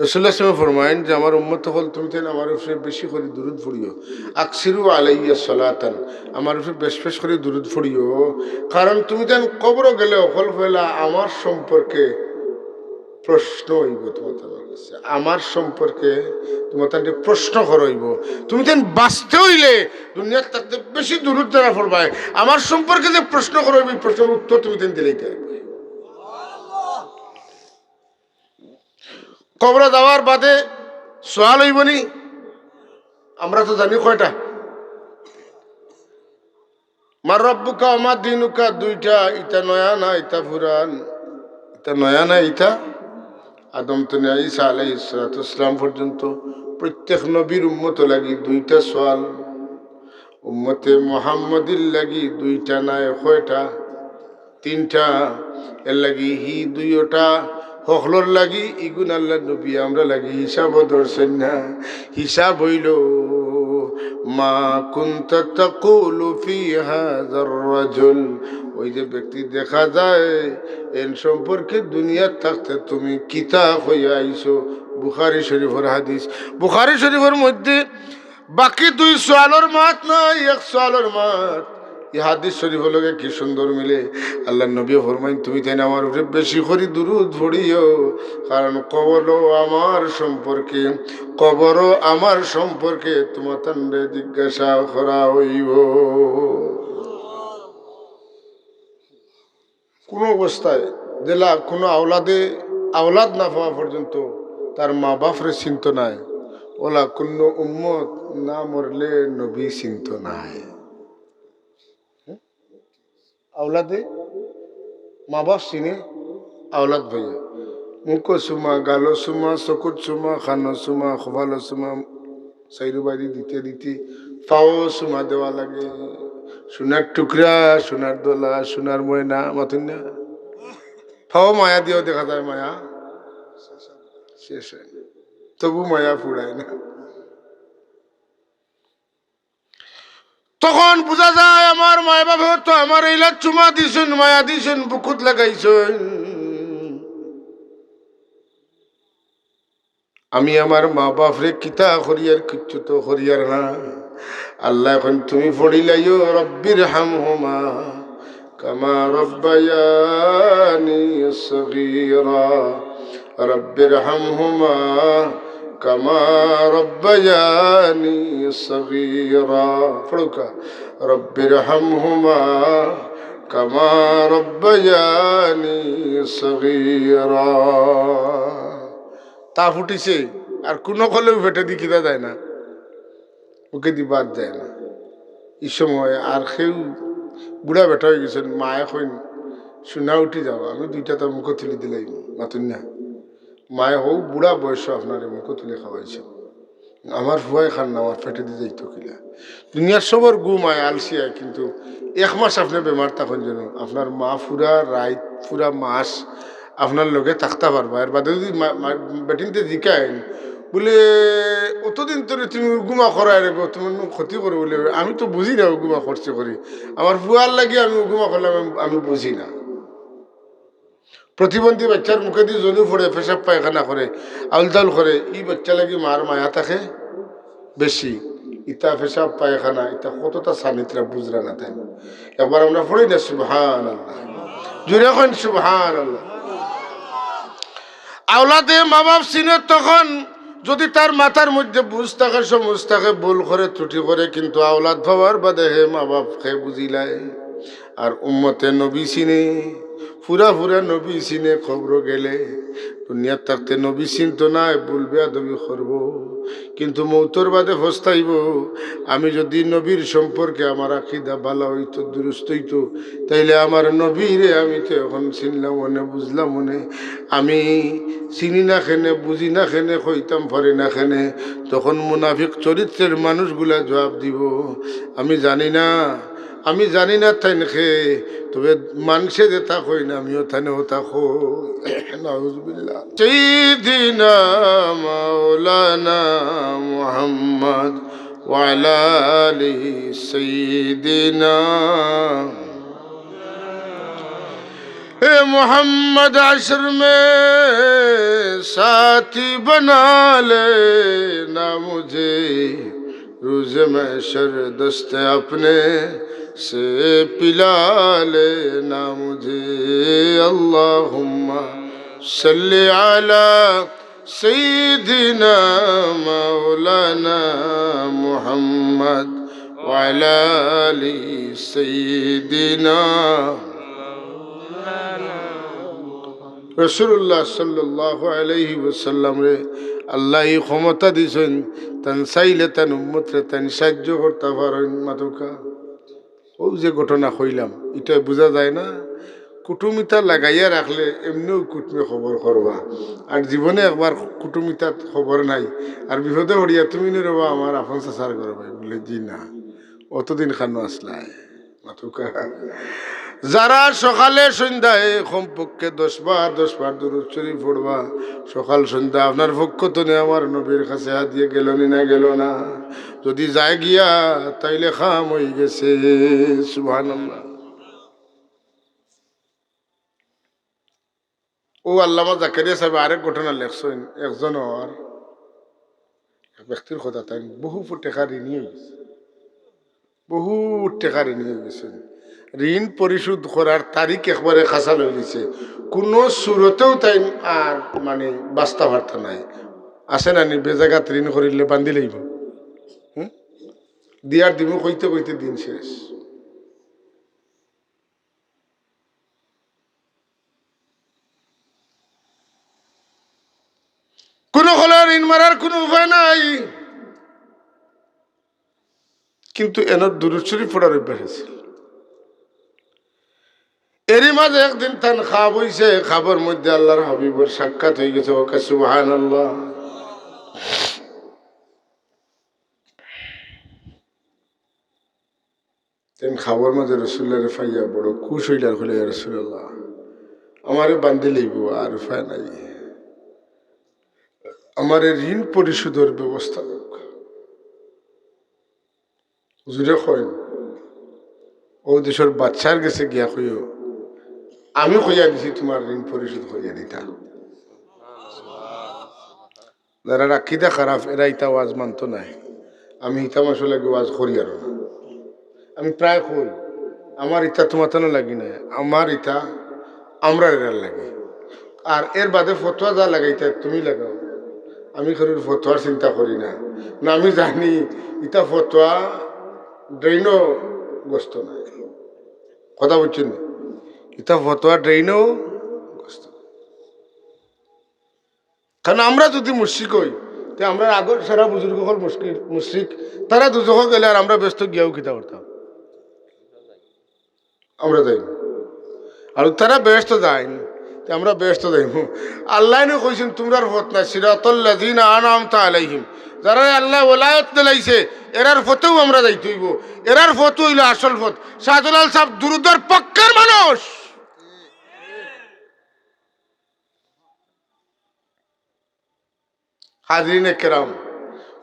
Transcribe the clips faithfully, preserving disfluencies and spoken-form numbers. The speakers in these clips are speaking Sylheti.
রাসূলুল্লাহ সাল্লাল্লাহু আলাইহি ওয়াসাল্লাম ফরমাইন যে, "আমার উম্মত অকল, তুমি তাইন আমার উপরে বেশি করি দুরুদ পড়িও, আকসিরু আলাইয়া সালাতান, আমার উপরে বেশ বেশ করি দুরুদ পড়িও, কারণ তুমি তাইন কবরো গেলে অকল পয়লা আমার সম্পর্কে প্রশ্ন অইবো তুমার তান কাছে, আমার সম্পর্কে তুমার তান প্রশ্ন করা অইবো। তুমি তাইন বাঁচতে অইলে দুনিয়াত থাকতে বেশি দুরুদ যারা পড়বায়, আমার সম্পর্কে যে প্রশ্ন করা অইবো, এই প্রশ্নের উত্তর তুমি তাইন দিলাইতে অইবো।" কবরো যাওয়ার বাদে সওয়াল অইবো নি? আমরা তো জানি কয়টা, মান রাব্বুকা ওয়া মা দীনুকা দুইটা, ইটা নয়া না, ইটা পুরান, ইটা নয়া না, ইটা আদম তনে ঈসা আলাইহিস সালাতু ওয়াস সালাম পর্যন্ত প্রত্যেক নবীর উম্মত লাগি দুইটা সওয়াল। উম্মতে মুহাম্মদীর লাগি দুইটা নায়, কয়টা? তিনটা। এর লাগি হি দুইওটা হকলর লাগি, ইগুন আল্লাহর নবী আমরা লাগি হিসাবও ধরছইন না। হিসাব অইলো, "মা কুনতা তাকুলু ফি হাযার রাজুল।" ওই যে ব্যক্তি দেখা যায়, এন সম্পর্কে দুনিয়াত থাকতে তুমি কিতা কইয়া আইছো? বুখারী শরীফর হাদিস। বুখারী শরীফর মধ্যে বাকি দুই সওয়ালর মাত নাই, এক সওয়ালর মাত। ই হাদিস শরীফর লগে কি সুন্দর মিলে। আল্লাহর নবী ফরমাইন, "তুমি তাইন আমার উপরে বেশি করি দুরুদ পড়িও, কারণ কবরও আমার সম্পর্কে, কবরও আমার সম্পর্কে তুমার তানরে জিজ্ঞাসা করা অইবো।" কুনু অবস্থায় যেলা কুনু আওলাদে আওলাদ না পাওয়া পর্যন্ত তার মা বাপরে চিনতো নায়, ওলা কুনু উম্মত না মরলে নবী চিনতো নায়। আওলাদে মা বাপ চিনে, আওলাদ পাইয়া। মুখো চুমা, গালো চুমা, চকুত চুমা, কানো চুমা, কপালো চুমা, চাইরো বায়দি দিতে দিতে পাও চুমা দেওয়া লাগে। সোনার টুকরা, সোনার দলা, সোনার ময়না, মাতইন না? পাও মায়া দিয়াও দেখা যায় মায়া শেষ অয় না, তবু মায়া ফুরায় না। তখন বুঝা যায় আমার মায় বাপে তো আমার এইলা চুমা দিছইন, মায়া দিছইন, বুকুত লাগাইছইন। আমি আমার মা বাপরে কিতা করিয়ার, কিচ্ছু তো করিয়ার না। আল্লায় কইন, "তুমি পড়িলাইও, রব্বির হামহুমা কামা রব্বায়ানি সগীরা, রব্বির হামহুমা কামা রব্বায়ানি সগীরা।" পড়ুক্কা, "রব্বির হামহুমা কামা রব্বায়ানি সগীরা।" তাপ উঠিছে, আর কুনু কলেউ পেটেদি কিতা যায় না, মুখেদি ভাত যায় না। ই সময় আর কেউ বুড়া বেটা অইগেছইন, মায়ে কইন, "সোনা উঠি যাও, আমি দুইটা তার মুখো তুলি দিলাইমু।" মাতইন না? মায়ে কয়, "বুড়া বয়সো আপনারে মুখো তুলি খাওয়াইছে, আমার ফুয়ায় খার না, আমার পেটেদি যাইতো কিলা?" দুনিয়ার সবর ঘুম আয়, আলসি আয়, কিন্তু এক মাস আপনে বেমার থাকইন যেন, আপনার মা পুরা রাইত, পুরা মাস আপনার লগে থাকতা পারবা। এর বাদে যুদি মা-, মা-, বেটিন্তে জিকাইন, বুলে, "অতদিন তনে তুমি উগুমা করায় রে গো, তুমার নু ক্ষতি করো?" বুলে, "আমি তো বুঝি না উগুমা করছি করি, আমার ফুয়ার লাগি আমি উগুমা করলাম, আমি, আমি বুঝি না।" প্রতিবন্ধী বাচ্চার মুখেদি জলু পড়ে, পেশাব পায়খানা করে, আউল তাউল করে, ই বাচ্চা লাগি মার মায়া থাকে বেশি। ইতা পেশাব পায়খানা, ইতা কততা সানিতরা বুঝরা না তাইন। একবার আমরা পড়ি না, সুবহানাল্লাহ। জোরে কইন, সুবহানাল্লাহ। আওলাদে মা বাপ চিনে তখন, যুদি তার মাথার মধ্যে বুঝ থাকে, সমুজ থাকে, ভুল করে, ত্রুটি করে, কিন্তু আওলাদ পাওয়ার বাদে হে মা বাপ হে বুঝিলায়। আর উম্মতে নবী চিনে, পুরা পুরা নবী চিনে, কবরো গেলে দুনিয়াত থাকতে নবী চিনতো নায়, ভুল বেয়াদবি করবো, কিন্তু মৌতর বাদে পস্তাইবো। আমি যুদি নবীর সম্পর্কে আমার আকিদা ভালা অইতো, দুরুস্ত অইতো, তাইলে আমার নবীরে আমি তো এখন চিনলাম অনে, বুঝলাম অনে। আমি চিনি না কেনে, বুঝি না কেনে, কইতাম পারি না কেনে, তখন মুনাফিক চরিত্রের মানুষগুলা জবাব দিবো, "আমি জানি না, আমি জানি না তাইন কে, তবে মানষে যেতা কইন, আমিও তানে অতা কই।" নাউজুবিল্লাহ। সাইয়্যিদিনা মাওলানা মুহাম্মদ ওয়া আলা আলিহি সাইয়্যিদিনা اے محمد، حشر میں ساتھی بنا لینا مجھے، روز محشر دست اپنے سے پلا لینا مجھے۔ اللہم صل علی سیدنا مولانا محمد وعلی آل سیدنا রাসূলুল্লাহ সাল্লাল্লাহু আলাইহি ওয়াসাল্লামরে আল্লায় ই ক্ষমতা দিছইন, তান চাইলে তান উম্মতরে তান সাহায্য করতা পারইন। মাতউক্কা, অউ যে ঘটনা কইলাম, ইটায় বুঝা যায় না? কুটুমিতা লাগাইয়া রাখলে এমনেউ কুটুমে খবর করবা, আর জীবনে একবার কুটুমিতাত খবর নাই, আর বিপদে পড়িয়া তুমি নি রেবা আমার আপন চাচার ঘরর ভাই, বুলে, "জি না, অতদিন খানো আছলায়।" মাতউক্কা। যারা সকালে সন্ধ্যায় কমপক্ষে দশ বার, দশ বার দুরূদ শরীফ পড়বা, সকাল সন্ধ্যা আপনার পক্ষ তনে আমার নবীর কাছে হাদিয়া গেল নি না গেল না? যদি যায় গিয়া, তাইলে কাম অইগেছে। সুবহানাল্লাহ। অউ আল্লামা জাকারিয়া সাহেব আরেক ঘটনা লেখছইন, একজনর, এক ব্যক্তির কথা, তাইন বহু টেকা ঋণী অইগেছে, বহু টেকা ঋণী অইগেছইন। ঋণ পরিশোধ করার তারিখ একবারে কাছাল অইগেছে, কুনু সুরতেউ তাইন আর মানে বাঁচতা পারতা নায়। আছে না নি, বেজাগাত ঋণ করিলে বান্ধিলাইবো, হুম, দিয়ার দিমু কইতে কইতে দিন শেষ। কুনু কলে ঋণ মারার কুনু উপায় নাই, কিন্তু এনর দুরূদ শরীফ পড়ার অভ্যাস আছিল। এরই মাঝে একদিন তান খাব অইছে, খাবর মধ্যে আল্লার হাবিবর সাক্ষাৎ অইগেছে। ওকে সুবহানাল্লাহ। তাইন খাবর মাঝে রসুলুল্লাহরে পাইয়া বড় খুশ অইলা, আর কইলা, "ইয়া রাসূলুল্লাহ, আমারে বান্ধিলাইবো, আর উপায় নাই, আমারে ঋণ পরিশোধর ব্যবস্থা করউক্কা।" হুজুরে কইন, "অউ দেশর বাদশার গেছে গিয়া কইও, আমি কইয়া দিছি তুমার ঋণ পরিশোধ করিয়া দিতা।" যারার আকিদা খারাপ, এরা ইতা ওয়াজ মানতো নায়। আমি ইতা মানষর লাগি ওয়াজ করিয়ার না। আমি প্রায় কই, আমার ইতা তুমাতানর লাগি নায়, আমার ইতা আমরার এরার লাগি। আর এর বাদে ফতোয়া যা লাগাইতায় তুমি লাগাও, আমি কারোর ফতোয়ার চিন্তা করি না। না, আমি জানি ইতা ফতোয়া ড্রেইনো গস্ত নায়। কথা বুঝছইন নি? ইতা ফতোয়া ড্রেইনো গস্ত নায়। কারণ আমরা যুদি মুশরিক অই, তে আমরার আগর সারা বুজুর্গ অকল মুশরিক, মুশরিক, তারা দুজখো গেলে আর আমরা বেহেস্তো গিয়াউ কিতা করতাম? আমরা যাইমু। আর তারা বেহেস্তো যাইন, তে আমরা বেহেস্তো যাইমু। আল্লায় নু কইছইন, "তুমরার পথ নায়, সিরাতাল্লাযীনা আনআমতা আলাইহিম।" যারারে আল্লায় ওলায়ত দিলাইছে, এরার পথেউ আমরা যাইতে অইবো। এরার পথ অইলো আসল পথ। শাহজালাল সাহেব দুরুদর পক্ষর মানুষ। হাজিরিনে কেরাম,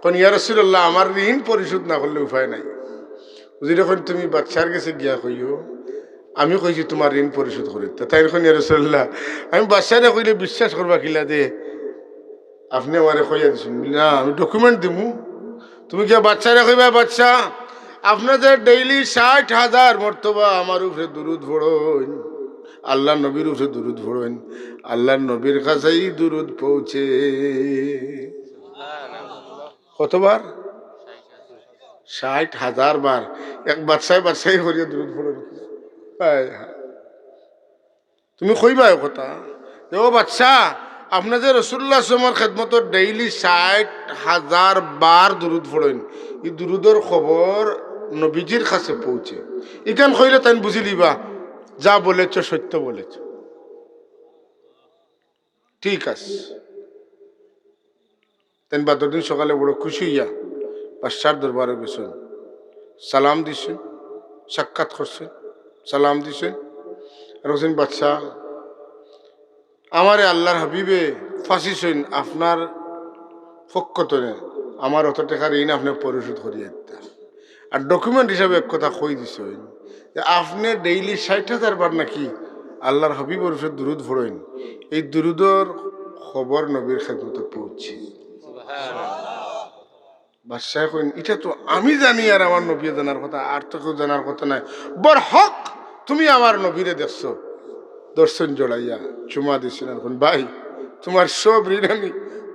কইন, "ইয়া রাসূলুল্লাহ, আমার ঋণ পরিশোধ না করলে উপায় নাই।" হুজুরে কইন, "তুমি বাদশার গেছে গিয়া কইও, আমি কইছি তুমার ঋণ পরিশোধ করিতা।" তাইন কইন, "ইয়া রাসূলুল্লাহ, আমি বাদশারে কইলে বিশ্বাস করবা কিলা দে? আপনে আমারে কইয়া দিছইন।" "না, আমি document দিমু।" তুমি গিয়া বাদশারে কইবা, "বাদশা, আপনে যে daily ষাইট হাজার মর্তবা আমার উপরে দুরুদ পড়ইন, আল্লার নবীর উপরে দুরুদ পড়ইন, আল্লার নবীর কাছে ই দুরুদ পৌঁছে।" কতবার? ষাইট হাজার বার। এক বাদশায় বাদশায় করিয়া দুরুদ পড়ইন। হায় হায়। তুমি কইবা অউ কথা যে, "ও বাদশা, আপনে যে রাসূলুল্লাহ সাল্লাল্লাহু আলাইহি ওয়াসাল্লামর খেদমতো daily ষাইট হাজার বার দুরুদ পড়ইন, ই দুরুদর খবর নবীজির কাছে পৌঁছে।" ইখান কইলে তাইন বুঝিলিবা, "যা বলেছ, সত্য বলেছ।" ঠিক আছে। তাইন বাদর দিন সকালে বড় খুশি অইয়া বাদশার দরবারো গেছইন, সালাম দিছইন, সাক্ষাৎ করছইন, সালাম দিছইন। আর কইছইন, "বাদশা, আমারে আল্লার হাবিবে ফাঁসিছইন আপনার পক্ষ তনে, আমার অত টেকার ঋণ আপনে পরিশোধ করিয়া দিতা।" আর document হিসাবে এক কথা কই দিছইন যে আপনে daily ষাইট হাজার বার নাকি আল্লাহর হাবিবর উপরে দুরুদ পড়ইন, এই দুরুদর খবর নবীর খেদমতো পৌঁছে। বাদশায় কইন, "ইটা তো আমি জানি আর আমার নবীয়ে জানার কথা, আর তো কেউ জানার কথা নায়। বরহক তুমি আমার নবীরে দেখছো।" ধরছইন জড়াইয়া, চুমা দিছইন আর কইন, "ভাই, তুমার সব ঋণ আমি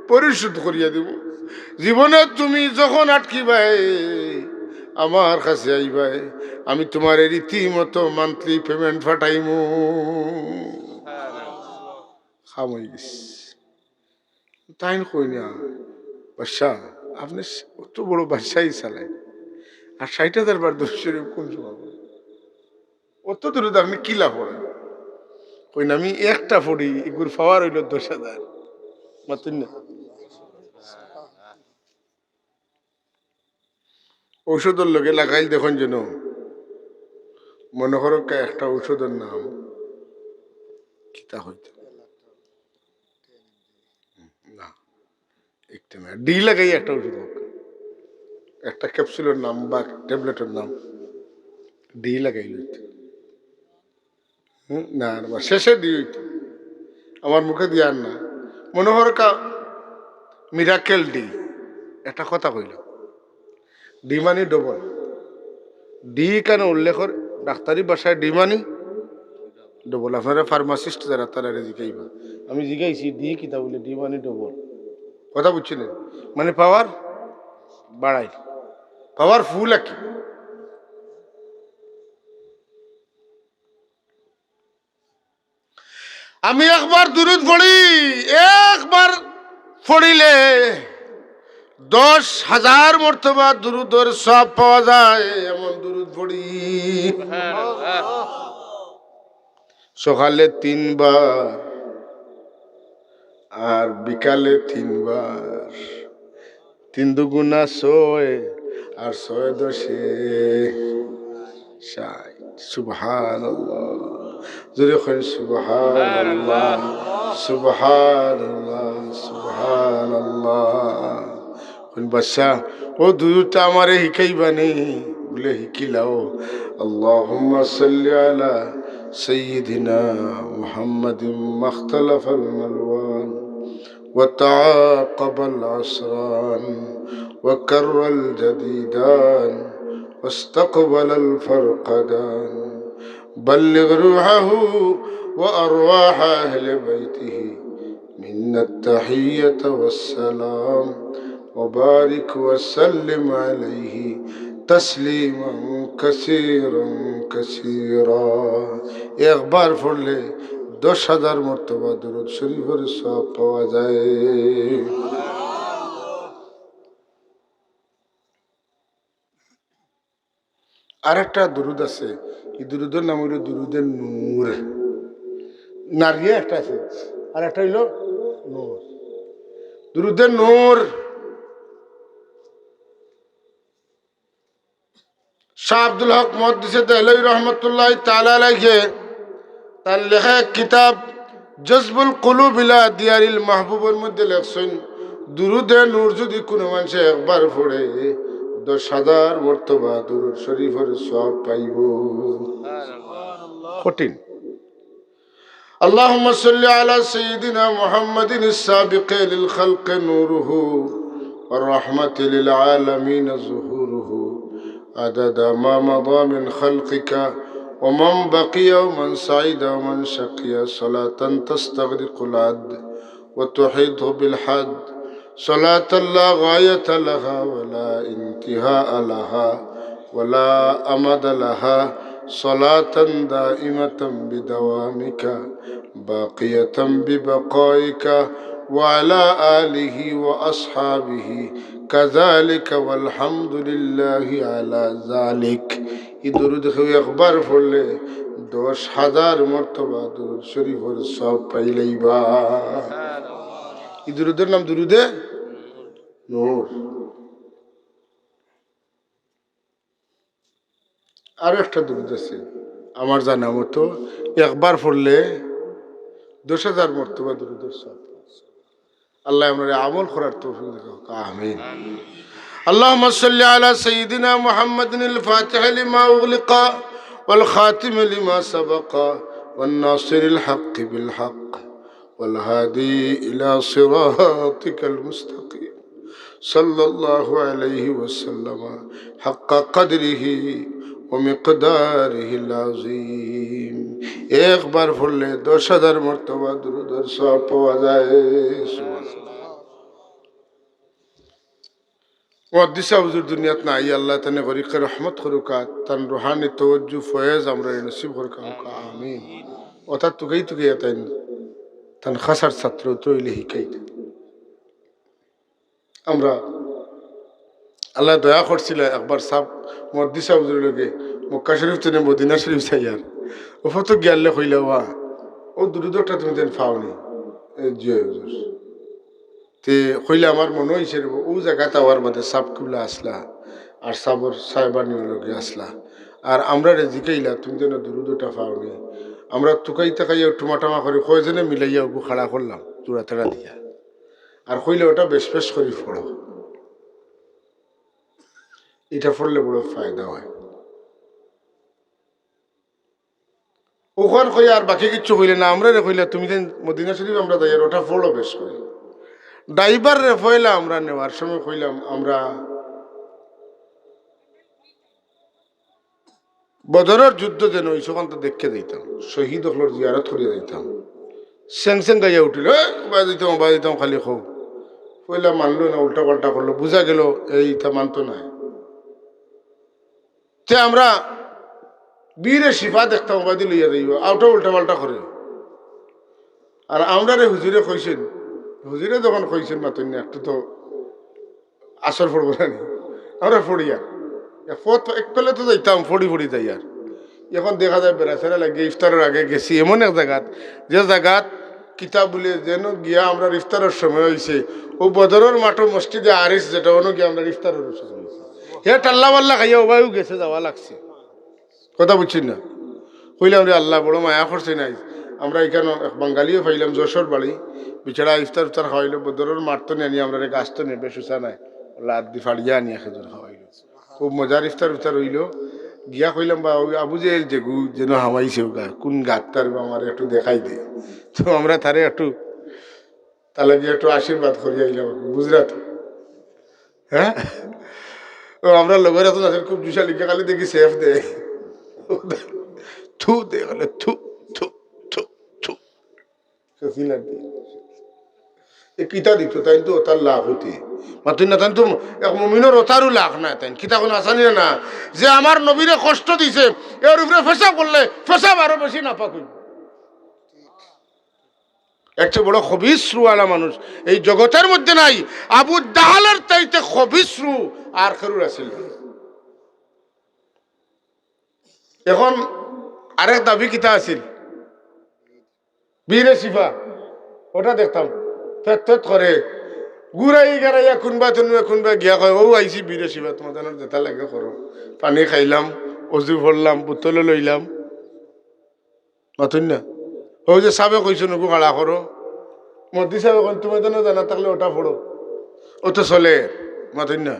পরিশোধ করিয়া দিমু। জীবনে তুমি যখন আটকিবায়, আমার কাছে আইবায়, আমি তুমারে রীতিমতো monthly payment পাঠাইমু।" কাম অইগেছে। তাইন কইন, "বাদশা, আপনে অত বড় বাদশাই চালাইন, আর ষাইট হাজার বার দুরুদ শরিফ কুন সময় পড়ইন? অত দুরুদ আপনে কিলা পড়ইন?" কইন, "আমি একটা পড়ি, ইগুর power অইলো দশ হাজার।" মাতইন না। ঔষধর লগে লাগাইল দেখইন যেন, মনো করউক্কা একটা ঔষধর নাম কিতা কইতা? না, একটা না, ডি লাগাই একটা ঔষধ অউক, একটা ক্যাপসুলর নাম বা ট্যাবলেটর নাম ডি লাগাইল অইতো। হুম, না, না, শেষে ডি অইতো। আমার মুখে দিয়া আর না। মনো করউক্কা মিরাকেল ডি। একটা কথা কইলাম। ডি মানি ডবল। ডি কেনে উল্লেখ করে? ডাক্তারি ভাষায় ডি মানি ডবল। আপনারা pharmacist যারা, তারারে জিগাইবা। আমি জিগাইছি, ডি কিতা? বলে, "ডি মানি ডবল।" কথা বুঝছইন নি? মানে power বাড়াইল, powerful আর কি। আমি একবার দুরুদ পড়ি, একবার পড়িলে দশ হাজার মর্তবা দুরুদর সওয়াব পাওয়া যায়, এমন দুরুদ পড়ি। সকালে তিনবার আর বিকালে তিনবার। তিন দুগুণা ছয়, আর ছয় দশে ষাইট। সুবহানাল্লাহ। জোরে কইন, "সুবহানাল্লাহ, সুবহানাল্লাহ, সুবহানাল্লাহ।" কইন, "বাদশা, অউ দুরুদটা আমারে হিকাইবা নি?" বলে, "হিকিলাও।" اللهم صل على سيدنا محمد ما اختلف الملوان وتعاقب العصران وكر الجديدان واستقبل الفرقدان. بلغ روحه وأرواح أهل بيته منا التحية والسلام وبارك وسلم عليه تسليما كثيرا كثيرا। একবার পড়লে দশ হাজার মর্তবা দুরুদ শরিফর সওয়াব পাওয়া যায়। আরেকটা দুরুদ আছে, ই দুরুদর নাম অইলো দুরুদে নূর। নারিয়া একটা আছে, আর একটা অইলো নূর। দুরুদে নূর। শাহ আব্দুল হক মুহাদ্দিসে দেহলভী রহমতুল্লাহি তাআলা আলাইহি তান লেখা এক কিতাব জজবুল কুলুব ইলা দিয়ারিল মাহবুবর মধ্যে লেখছইন, দুরুদে নূর যুদি কুনু মানষে একবার পড়ে, দশ হাজার মর্তবা দুরুদ শরিফর সওয়াব পাইবো। কঠিন। اللهم صل على سيدنا محمد السابق للخلق نوره والرحمة للعالمين ظهوره عدد ما مضى من خلقك ومن بقي ومن سعد ومن شقي صلاة تستغرق العد وتحيط بالحد صلاة لا غاية لها ولا انتهاء لها ولا أمد لها صلاة دائمة بدوامك باقية ببقائك وعلى آله وأصحابه كذلك والحمد لله على ذلك। ই দুরুদ কেউ একবার পড়লে দশ হাজার মর্তবা দুরুদ শরিফর সওয়াব পাইলাইবা। ই দুরুদর নাম দুরুদে নূর। আরো একটা দুরুদ আছে, আমার জানা মতো একবার পড়লে দশ হাজার মর্তবা দুরুদর সওয়াব। আল্লাহ আমরারে আমল করার তৌফিক দেউক। আমিন। اللهم صل على سيدنا محمد الفاتح لما أغلق والخاتم لما سبق والناصر الحق بالحق والهادي إلى صراطك المستقيم. صلى الله عليه وسلم حق قدره ومقداره العظيم. একবার পড়লে দশ হাজার মর্তবা দুরুদর সওয়াব পাওয়া যায়। সুবহানাল্লাহ। মুহাদ্দিস সাব হুজুর দুনিয়াত নাই, আল্লাহ তানে গরিকে রহমত করুকা, তান রুহানি তওয়াজ্জু ফয়েজ আমরারে নসিব করুকা, আমিন। অর্থাৎ তুকাই তুকাই তাইন, তান খাসার ছাত্র তৈলে হিকাই। আমরা আল্লাহ দয়া করছিলা একবার সাব মুহাদ্দিস সাব হুজুরর লগে মক্কা শরীফ তনে মদিনা শরীফ যাইয়ার। ও ফটো গিয়ালে কইলা, "ওয়া, ও দুরুদটা তুমি যেন পাওনি?" এ, "জি হুজুর।" তে কইলা, "আমার মনো অইছে রে, ও জাগাত আওয়ার বাদে সাব কিবলা আছলা, আর সাবর সাহেবানিও লগে আছলা, আর আমরারে জিকাইলা, তুমি যেন দুরুদটা পাওনি।" আমরা তুকাই তাকাইয়া টুমাটামা করি কয়জনে মিলাইয়া ওগু খাড়া করলাম, জোড়া তেড়া দিয়া, আর কইলা, "ওটা বেশ বেশ করি পড়ো, এটা পড়লে বড় ফায়দা হয়।" ওখান কইয়া আর বাকি কিচ্ছু কইলা না, আমরারে কইলা, "তুমি যেন মদিনা শরীফ আমরা যাইয়ার, ওটা পড়ো বেশ করি।" ড্রাইভাররে পয়লা আমরা নেওয়ার সময় কইলাম, "আমরা বদরর যুদ্ধ যেন অইছে, ওখান তো দেখতে যাইতাম, শহীদ অকলর জিয়ারত করিয়া যাইতাম।" সেং সেং গাইয়া উঠিল, "এ, ওবায় যাইতাম, ওবায় যাইতাম, খালি কও।" পয়লা মানলো না, উল্টা পাল্টা করলো, বুঝা গেল এই ইতা মানতো নায়। তে আমরা বীরে শিফা দেখতাম, ওবায়দি লইয়া যাইব, আউটা উল্টা পাল্টা করে। আর আমরারে হুজুরে কইছেন, হুজুরে যখন কইছেন, মাতইন না, একটু তো আসর পড়বো না নি? আমরা পড়িয়া এক পথ, এক পেলে তো যাইতাম, পড়ি পড়ি যাইয়ার। এখন দেখা যায় বেড়াছেড়া লাগে, ইফতারর আগে গেছি এমন এক জাগাত, যে জাগাত কিতাব বলে যেন গিয়া আমরার ইফতারর সময় অইছে, ও বদরর মাঠো মসজিদে আরিস যেটা, ওনো গিয়া আমরার ইফতারর সময় অইছে। হে টাল্লা বাল্লা খাইয়া ওবায়ও গেছে, যাওয়া লাগছে। কথা বুঝছইন না? কইলাম, "রে আল্লাহ, বড় মায়া করছে নাই।" আমরা ইখানো এক বাঙালিও পাইলাম, যশোর বাড়ি, বেচারা ইফতার উফতার খাওয়াইলো, বদরর মাঠ তো নিয়া আমরারে গাছ তো নেবে সুসা নাই, লাত দি ফাড়িয়া আনিয়া খেজুর খাওয়াইলো। খুব মজার ইফতার উফতার অইলো। গিয়া কইলাম, "বা ওই আবু জেহেল যেগু যেন হামাইছে ওগা, কোন গাতটার বা আমারে একটু দেখাই দে।" তো আমরা তারে একটু, তার লাগি একটু আশীর্বাদ করি আইলাম, বুঝরা তো? হ্যাঁ, ও আমরার লগর একজন আছে খুব জুশা লিখে, খালি দেখি সেফ দে, থু দে, বলে থু, থু, থু, থু। এ কিতা দিত? তাইন তো ওতার লাখ অইতে। মাতইন না, তাইন তো এক মুমিনর ওতারও লাখ না। তাইন কিতা কোনো আসানি না? যে আমার নবীরে কষ্ট দিছে, এর উপরে পেশাব করলে পেশাব আরো বেশি নাপাক অইব। এর চেয়ে বড় খবিস রুহআলা মানুষ এই জগতের মধ্যে নাই। আবু জাহালের চাইতে খবিস রুহ আর কেউর আছিল না। এখন আরেক দাবি কিতা আছিল? বীরে শিফা, ওটা দেখতাম, ফেত ফেত করে, ঘুরাই গাড়াইয়া কোনবা তুনবা কোনবা গিয়া কয়, "ও আইছি বীরে শিফা, তোমার যেটা লাগে করো।" পানি খাইলাম, অজু করলাম, বোতলে লইলাম। মাতইন না? ওই যে সাবে কইছো, "নগু খাড়া করো।" মদ্দি সাবে কইন, "তুমি তো না জানা থাকলে ওটা পড়ো।" ও তো চলে, মাতইন না?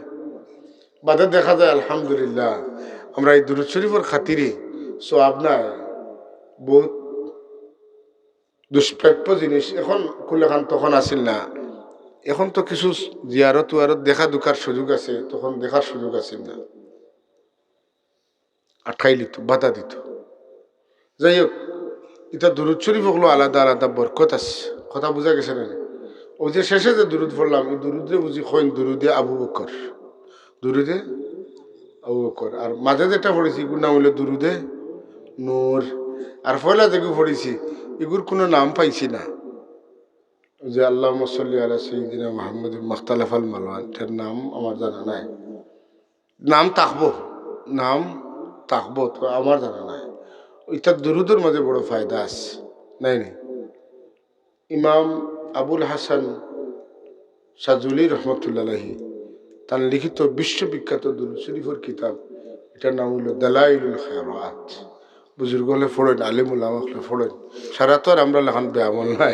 বাদে দেখা যায়, আলহামদুলিল্লাহ, আমরা এই দুরুদ শরীফর খাতিরে সওয়াব নাই, বহুত দুষ্প্রাপ্য জিনিস। এখন কুলেখান তখন আছিল না, এখন তো কিছু জিয়ারত উয়ারত দেখা দুখার সুযোগ আছে, তখন দেখার সুযোগ আছিল না। আটকাই লিত, বাধা দিত। যাই হোক, ইতা দুরুদ শরীফ অকলো আলাদা আলাদা বরকত আছে, কথা বুঝা গেছে না? ওই যে শেষে যে দুরুদ পড়লাম, এই দুরুদরে বুঝি কইন দুরুদে আবু বকর, দুরুদে আবু বকর। আর মাঝে যেটা পড়ছি, ইগুর নাম অইলো দুরুদে নূর। আর পয়লা যেগু পড়ছি, ইগুর কোনো নাম পাইছি না। ওই যে আল্লাহুম্মা সাল্লি আলা সাইয়্যিদিনা মুহাম্মাদিন মাখতালাফাল মালওয়ান, এটার নাম আমার জানা নাই। নাম থাকবো, নাম থাকবো, তো আমার জানা নাই। ইটা দুরুদর মাঝে বড় ফায়দা আছে, নাই নি? ইমাম আবুল হাসান শাজুলি রহমতুল্লাহ আলাইহি তার লিখিত বিশ্ববিখ্যাত দুরুদ শরীফর কিতাব, এটার নাম অইলো দালাইলুল খায়রাত। বুজুর্গ অকলে পড়ইন, আলিম উলামা অকলে পড়ইন, সারা তো আর আমরা লাখান বেআমল নাই।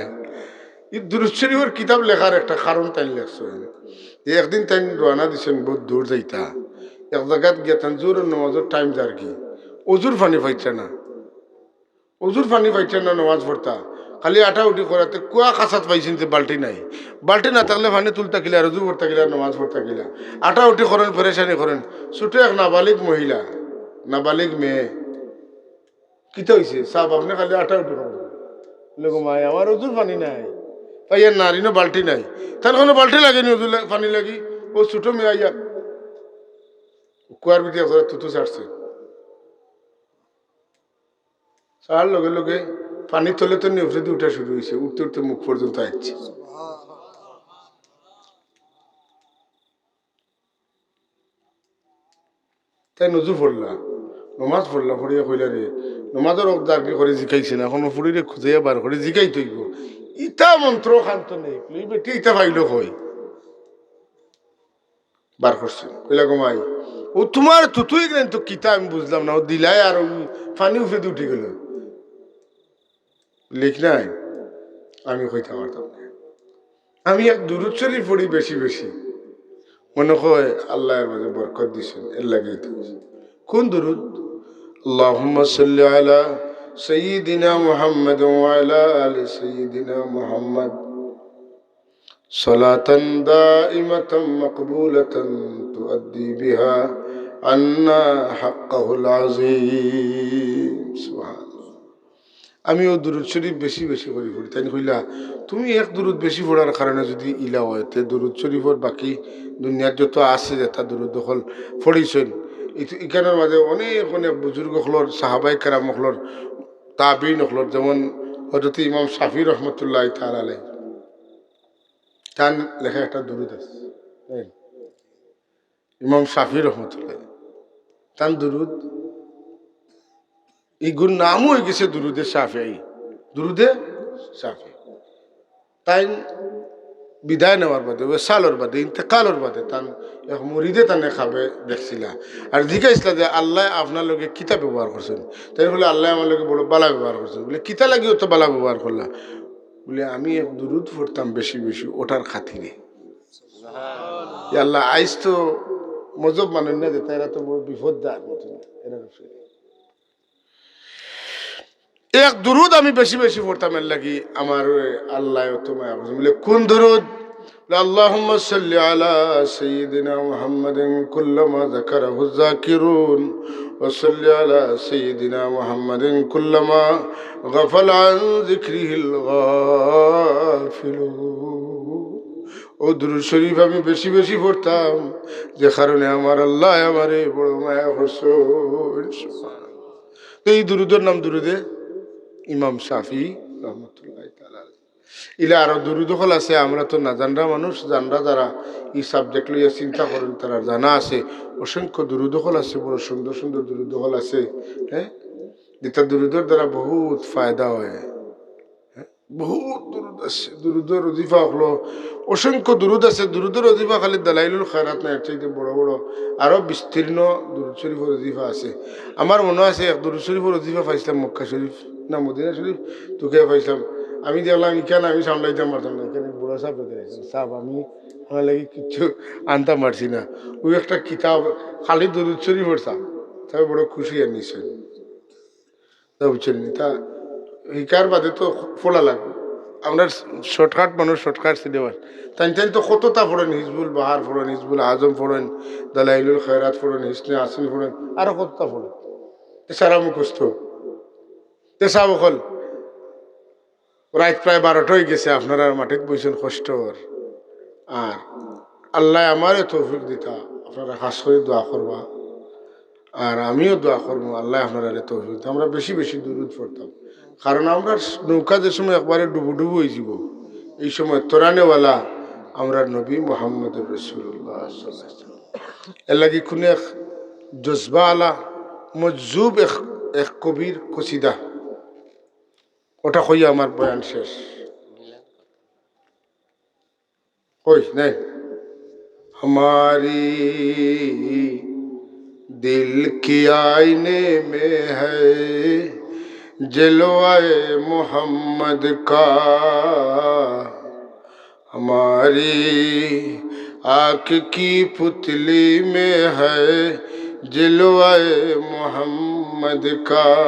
এই দুরুদ শরীফর কিতাব লেখার একটা কারণ তাইন লেখছইন। যে একদিন তাইন রওয়ানা দিছইন বহুত দূর যাইতা, এক জাগাত গিয়া তান জোহরর নমাজর টাইম যারগি, অজুর পানি পাইতা না। অজুর পানি পাইতা না নমাজ পড়তা, খালি আটাউটি করাতে কুয়া খাসাত পাইছইন তে বালটি নাই। বালটি না থাকলে পানি তুলতা কিলা, আর অজু করতা কিলা, নমাজ পড়তা কিলা? আটাউটি করইন, পেরেশানি করইন। ছোট এক নাবালিগ মহিলা, নাবালিগ মেয়ে, "কিতা অইছে সাব, আপনে খালি আটাউটি করইন?" বলে, "গো মাই, আমার অজুর পানি নাই।" তাই আর নারী না বালটি নাই, তার কোনো বালটি লাগেনি অজু লা-, পানি লাগি। ও ছোট মেয়ে আইয়া কুয়ার ভিতরে এক জোড়া থুতু ছাড়ছে। তার লগে লগে পানির তলে তলে উপরেদি উঠা শুরু অইছে, উঠতে উঠতে মুখ পর্যন্ত আইছে। তাইন অজু পড়লা, নমাজ পড়লা, পড়িয়া কইলা, "রে, নমাজর অক্ত যার কি করে জিকাইছি না, অখন ফুড়িরে খুঁজাইয়া বার করি জিকাইতে অইবো।" ইতা মন্ত্র খান তো নেই, ই বেটি ইতা পাইলো কই? বার করছে। কইলা, "গো মাই, ও তুমার থুতুই গেলেন তো কিতা আমি বুঝলাম না, ও দিলাই আর ও পানি উপরেদি উঠি গেল।" লিখ নাই, আমি কইতা পারতাম না। আমি এক দুরুদ শরিফ পড়ি বেশি বেশি, মনে হয় আল্লায় এর মাঝে বরকত দিছইন, এর লাগি তো। কোন দুরুদ? اللهم صل على سيدنا محمد وعلى آل سيدنا محمد صلاة دائمة مقبولة تؤدي بها عنا حقه العظيم. সুবহানাল্লাহ। আমি ও দুরুদ শরিফ বেশি বেশি করি পড়ি। তাইন কইলা, "তুমি এক দুরুদ বেশি পড়ার কারণে যুদি ইলা অয়, তে দুরুদ শরিফর বাকি দুনিয়ার যত আছে যেতা দুরুদ অকল পড়িছইন, ইত-, ইখানর মাঝে অনেক অনেক বুজুর্গ অকলর, সাহাবায়ে কেরাম অকলর, তাবিন অকলর, যেমন হযরত ইমাম শাফি রহমতুল্লাহ তাআলা আলাইহি, তান লেখা একটা দুরুদ আছে।" ইমাম শাফি রহমতুল্লাহ, তান দুরুদ, ইগুর নামও অইগেছে দুরুদে শাফিঈ, দুরুদে শাফিঈ। তাইন বিদায় নেওয়ার বাদে, ওয়েসালর বাদে, ইন্তেকালর বাদে, তান এক মুরিদে তানে খাবে দেখছিলা। আর জিকাইছিলা যে, "আল্লায় আপনার লগে কিতা ব্যবহার করছইন?" তাইন কইলা, "আল্লায় আমার লগে বড় বালা ব্যবহার করছইন।" বলে, "কিতা লাগি অত বালা ব্যবহার করলা?" বলে, "আমি এক দুরুদ পড়তাম বেশি বেশি, ওটার খাতিরে।" ইয়া আল্লাহ, আইজ তো মজব মানুষ না যে, তারা তো বড় বিপদ দার মতন, এরা এক দুরুদ আমি বেশি বেশি পড়তাম, এর লাগি আমার আল্লায় অত মায়া করছইন। বলে, "কোন দুরুদ?" বলে, "اللهم صل على سيدنا محمد كلما ذكره الذاكرون، وصل على سيدنا محمد كلما غفل عن ذكره الغافلون।" ও দুরুদ শরিফ আমি বেশি বেশি পড়তাম, যে কারণে আমার আল্লায় আমারে বড় মায়া করছইন। তো এই দুরুদর নাম দুরুদে ইমাম শাফি রহমতুল্লাহ তাআলা আলাইহি। ইলা আরো দুরুদ অকল আছে, আমরা তো না জানরা মানুষ, জানরা যারা ই subject লইয়া চিন্তা করইন, তারার জানা আছে। অসংখ্য দুরুদ অকল আছে, বড় সুন্দর সুন্দর দুরুদ অকল আছে, হ্যাঁ, যেটা দুরুদর দ্বারা বহুত ফায়দা হয়। হ্যাঁ, বহুত দুরুদ আছে, দুরুদর ওজিফা অকলো, অসংখ্য দুরুদ আছে। দুরুদর ওজিফা খালি দালাইলুল খায়রাত না, এর চাইতে বড় বড় আরো বিস্তীর্ণ দুরুদ শরিফর ওজিফা আছে। আমার মনো আছে, এক দুরুদ শরিফর ওজিফা পাইছিলাম মক্কা শরিফ না মদিনা শরিফ, তুকে পাইছিলাম। আমি দেখলাম, ইখান আমি সামলাইতাম পারতাম না, ইখান বুড়া সাব রেখে দিয়েছেন। "সাব, আমি আপনার লাগি কিচ্ছু আনতাম পারছি না।" ওই একটা কিতাব, খালি দুরুদ শরিফর সাব, তবে বড় খুশি আর নিশ্চয়। তা বুঝছইন নি? তা হিকার বাদে তো পড়া লাগবো। আমরা shortcut মানুষ, shortcut syllabus। তাইন তাইন তো কততা পড়ইন, হিজবুল বাহার পড়ইন, হিজবুল আজম পড়ইন, দালাইলুল খায়রাত পড়ইন, হিসনে হাসিন পড়ইন, আরো কততা পড়ইন। এ সারা মুখস্থ। তে সাব অকল, রাইত প্রায় বারোটা অইগেছে, আপনারা মাটিত বইছইন কষ্ট অর। আর আল্লায় আমারে তৌফিক দিতা, আপনারা খাস করি দোয়া করবা। আর আমিও দোয়া করমু, আল্লায় আপনারারে তৌফিক দিতা। আমরা বেশি বেশি দুরুদ পড়তাম, কারণ আমরার নৌকা যে সময় একবারে ডুবু ডুবু অইযিবো, এই সময় তরানেওয়ালা আমরার নবী মুহাম্মদুর রাসূলুল্লাহ সাল্লাল্লাহু আলাইহি ওয়াসাল্লাম। এর লাগি কুনু এক জজবা আলা মজজুব এক, এক কবির কসিদা, ওটা কইয়া আমার বয়ান শেষ। কই নাই? ہماری دل کے آئینے میں ہے جلوۂ محمد کا، ہماری آنکھ کی پتلی میں ہے جلوۂ محمد کا۔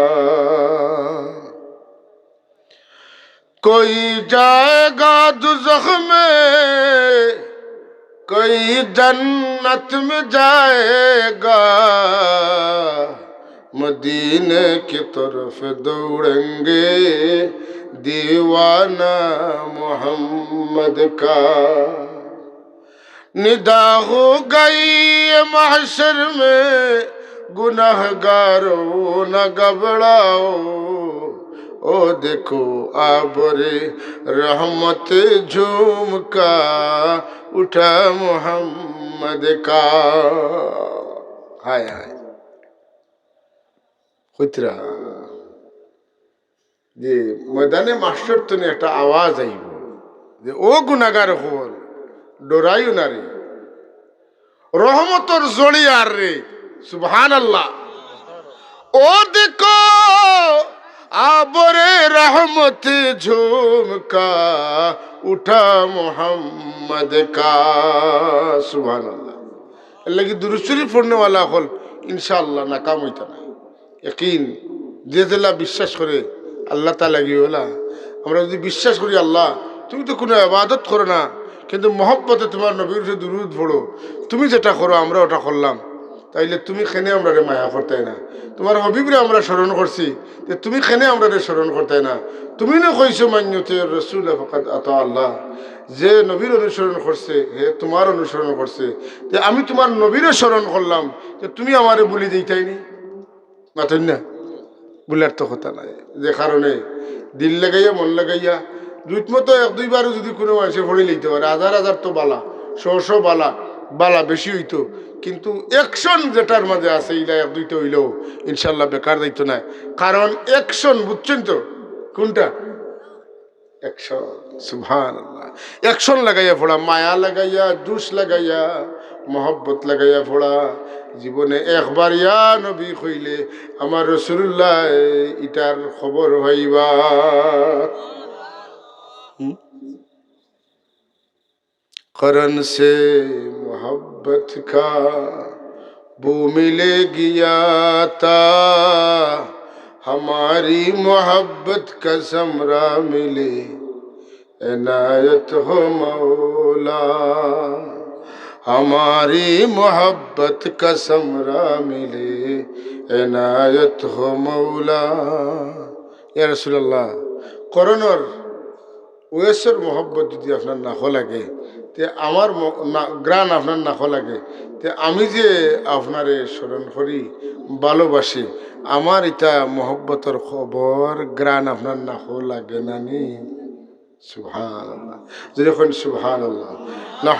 کوئی جائے گا دوزخ میں، کوئی جنت میں جائے گا، مدینے کی طرف دوڑیں گے دیوانہ محمد کا۔ ندا ہو گئی ہے محشر میں، گناہگاروں نہ گھبراؤ، او دیکھو آبر رحمت جھوم کا اٹھا محمد کا۔ ہائے ہائے، কইতরা যে ময়দানে মাহশর তনে একটা আওয়াজ আইব যে, "ও গুনাহগার অকল, ডরাইও না রে, রহমতর জড়ি আর রে।" সুবহানাল্লাহ। ও দেখো, আবরে রহমত ঝুমকা উঠা মোহাম্মদ কা। সুবহানাল্লাহ। এর লাগি দুরূদ শরীফ পড়নেওয়ালা অকল ইনশাআল্লাহ নাকাম অইতা নায়। ইয়াকিন, যে যেলা বিশ্বাস করে আল্লাহ তাআলা গিয়ে ওলা। আমরা যদি বিশ্বাস করি, "আল্লাহ, তুমি তো কোনো ইবাদত করো না, কিন্তু মহব্বতে তোমার নবীর উপরে দুরূদ পড়ো, তুমি যেটা করো আমরা ওটা করলাম, তাইলে তুমি কেনে আমরারে মায়া করতায় না? তোমার হাবিবরে আমরা স্মরণ করছি, তে তুমি কেনে আমরারে স্মরণ করতায় না? তুমি না কইছো, 'মান ইউতিউর রাসূলা ফাকাদ আতা আল্লাহ', যে নবীর অনুসরণ করছে, হে তোমার অনুসরণ করছে। তে আমি তোমার নবীরে স্মরণ করলাম, তে তুমি আমারে ভুলি যাইতায় নি?" মাতইন না? ভুলার তো কথা নাই। যে কারণে দিল লাগাইয়া, মন লাগাইয়া, জুত মতো এক দুইবারও যদি কোনো মানুষে পড়ি লইতে পারে, হাজার হাজার তো বালা, শ শ বালা, বালা বেশি অইতো, কিন্তু অ্যাকশন যেটার মাঝে আছে, ইলা এক দুইটা অইলেও ইনশাআল্লাহ বেকার যাইতো নায়। কারণ অ্যাকশন, বুঝছইন তো, কোনটা? অ্যাকশন। সুবহানাল্লাহ। অ্যাকশন লাগাইয়া পড়া, মায়া লাগাইয়া, জোশ লাগাইয়া, মহব্বত লাগাইয়া পড়া। জীবনে একবার ইয়া নবী কইলে আমার রাসূলুল্লাহ ইটার খবর পাইবা। হুম? کرن سے محبت کا بو ملے گی عطا، ہماری محبت کا ثمرہ ملے، عنایت ہو مولا، ہماری محبت کا ثمرہ ملے، عنایت ہو مولا۔ ইয়া রাসূলুল্লাহ, করনর ওয়েসর মহব্বত যদি আপনার নাকো লাগে, তে আমার ম-, না-, ঘ্রাণ আপনার নাকো লাগে, তে আমি যে আপনারে স্মরণ করি, ভালোবাসি, আমার ইতা মহব্বতর খবর, ঘ্রাণ আপনার নাকো লাগে না নি? সুবহানাল্লাহ। যদি কইন সুবহানাল্লাহ। না